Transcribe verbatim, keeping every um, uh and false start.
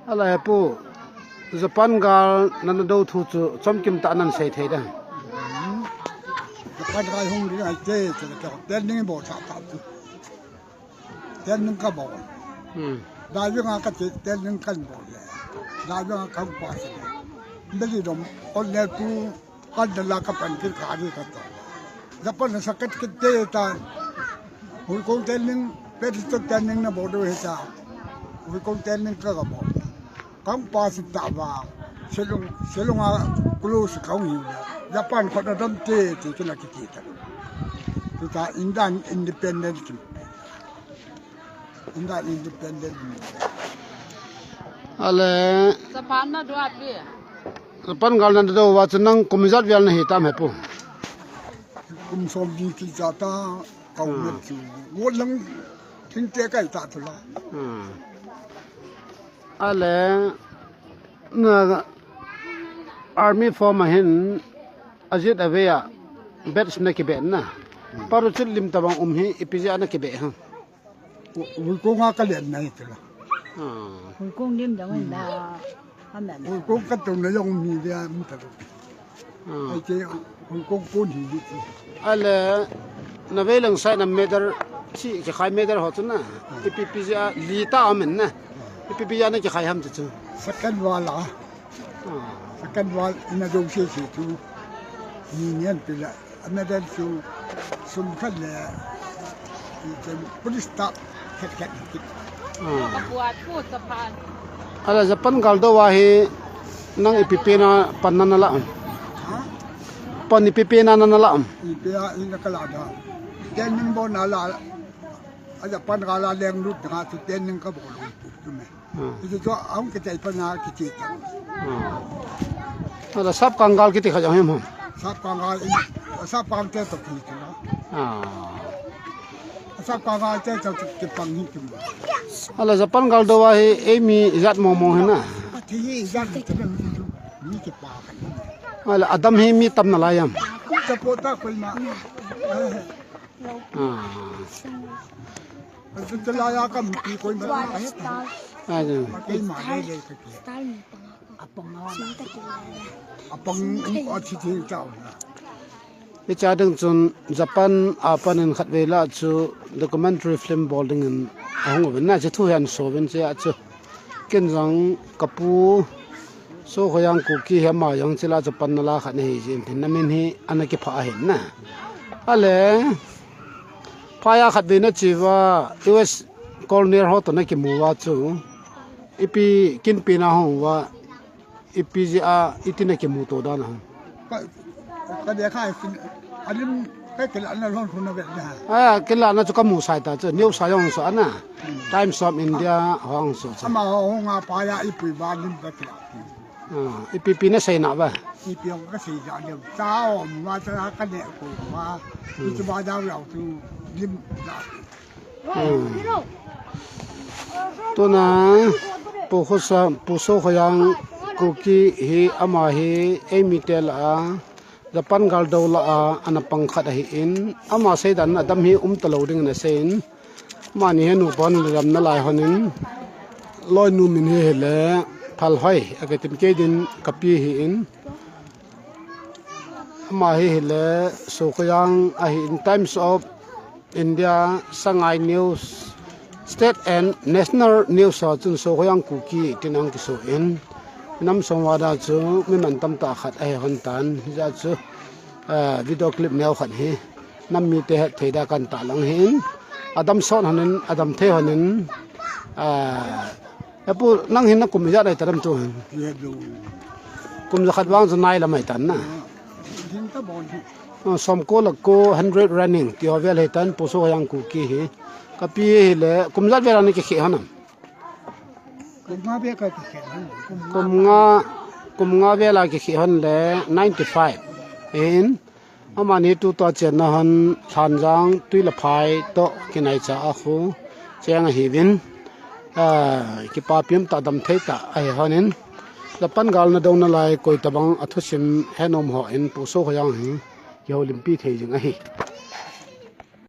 Ala he pu, Japan gal nana do thu chu chomkim tah nan sei thei da. Japan gal hung ding ahi te, te, te, training bol sa ta chu. Training ka bol. Hmm. Diving a ka che, training kan bol le. Diving a kan pa se. Beli dom, on le tu, kan da la ka pan kir ka ri ka to. Japan na sa kat kit te ta. Hui kong training, pe tu training na bol do he ta. Hui kong training ka ka bol. Kang pa si ta ba, Shillong, Shillong a kulu si kang hi le. Japan khut a dam te, te kila kiti ta. Tu ta Indian independent ki. Indian independent. Ale. Japan na do api. Japan gal na do wa chu nang kum ijat vel na hi tam he pu. Kum som di ki ja ta, kau na chu. Wo lang thing te kai ta tu la. Hmm. Ale, na army form a hin ajit ave a, badge na kibe na. Parachute lim tabang um hi, ipi jeh a na kibe ha. Ui kong a ka len na hi tila. Ah. Ui kong lim dang um da, ha na. Ui kong ka tong na jong um hi dia, um ta lo. Ah. Ai ke, Hong Kong kon hi hi. Ale, na vei lang sai na medal, si, kikhai medal ho chu na. Ah. Ipi pi jeh a, li ta amen na. Ah. Ipi pi jeh a na kikhai ham chu chu. Second wala. Ah. Second wala, ina jong se se chu. Ni nian pi la, a medal chu, sum khat le, i chen police ta. Khet khet kit. Ah. Ala Japan gal do wa hi nang ipi pi na pan na na la am. Ha? Pan ipi pi na na na la am. Ipi a ina ka la da. Training bol na la. A Japan gal a leng lut na tu training ka bol lut tu me. Ah. Itu tu ang kita ipan na kiti ta. Ah. Ala sap kang gal kiti kha jang hem ham. Sap kang gal, sap kang te to kiti na. Ah. Asa pa va te ta ki pang hi tum. Ala Japan gal do wa hi, ei mi ijat mong mong hi na. Ati hi ijat ni te mi tu, mi ki pa ka ni. Ala adam hi mi tam na la yam. Ku ta po ta koi ma. Ah. Asa te la ya ka mi ki koi ma. Ah, ja. Koi ma le le ka ki. Apang a thi theng chau na. Hiche a ding chun Japan a pan in khatvei lah chu documentary film bol ding in ahung uvin na, hiche thu hi ahin so uvin hiche a chu. Ken jong kapu Sokhoyang Kuki hi ama jong hiche lah chu pan na la khat nahi jin tin na min hi ana kiphah ahin na. Ale phai a khatvei na che uva U S colonial ho toh na kimu uva chu. Ipi kin pi na hung uva. Ipi jeh a, iti na kimu to dan ham. Ka, ka de kha, alim, ka kila na lon khun na ve da. Ah, kila na chu kamu sai ta chu, news a jong so ana. Hmm. Times of India hong so chu. Ama ho nga pa ya ipi ba lim ka kila. Ah, ipi pi na sei na ba. Ipi ka sei ja de. Ta o ma ta ka ne ko ba. Hmm. Itu ba da ya tu lim da. Hmm. Tuna, Pu Khosa, Pu Sokhoyang Kuki hi ama hi eimi te lah a, Japan gal do lah a, ana pang khat ahin, ama seidan a dam hi um talou ding ana seiyin, amani hi nupa nu le dam nalai honin, loinu min hi hile, Phalhoi, akitin kei din kapi ahin, ama hi hile, Sokhoyang ahin, Times of India, Sangai News, State and National News a chun Sokhoyang Kuki tin ahung kiso in, nam som uva da chu mi mantam tah khat ahi hon tan, hijeh a chu, eh, video clip neo khat hi nam mite het thei da kan tahlang ahin, adam sot honin, adam thei honin, eh, Hepu, nang hin na kum ijat ahi ta dam tu hin? Ijat lo. Kum jakhat vang chu nai lam ahi tan na. Ah, din ta bon hi. Ah, som ko lak ko hundred running ti ho vel ahi tan, Pu Sokhoyang Kuki hi. Kapi hile, kum ijat vel a na kikhel hon am? Kum nga vel ka kikhel hon. Kum nga, kum nga vel a kikhel hon le ninety five. In, Amani tutua chenna hon Lhanjang, Tui le Phai toh kinaicha a khu cheng ahiuvin, ah, kipapi umtah damthei tah ahi honin, Japan gal na dona lai koi tabang a thusim henom hon Pu Sokhoyang hi kihoulimpi thei jing ahi.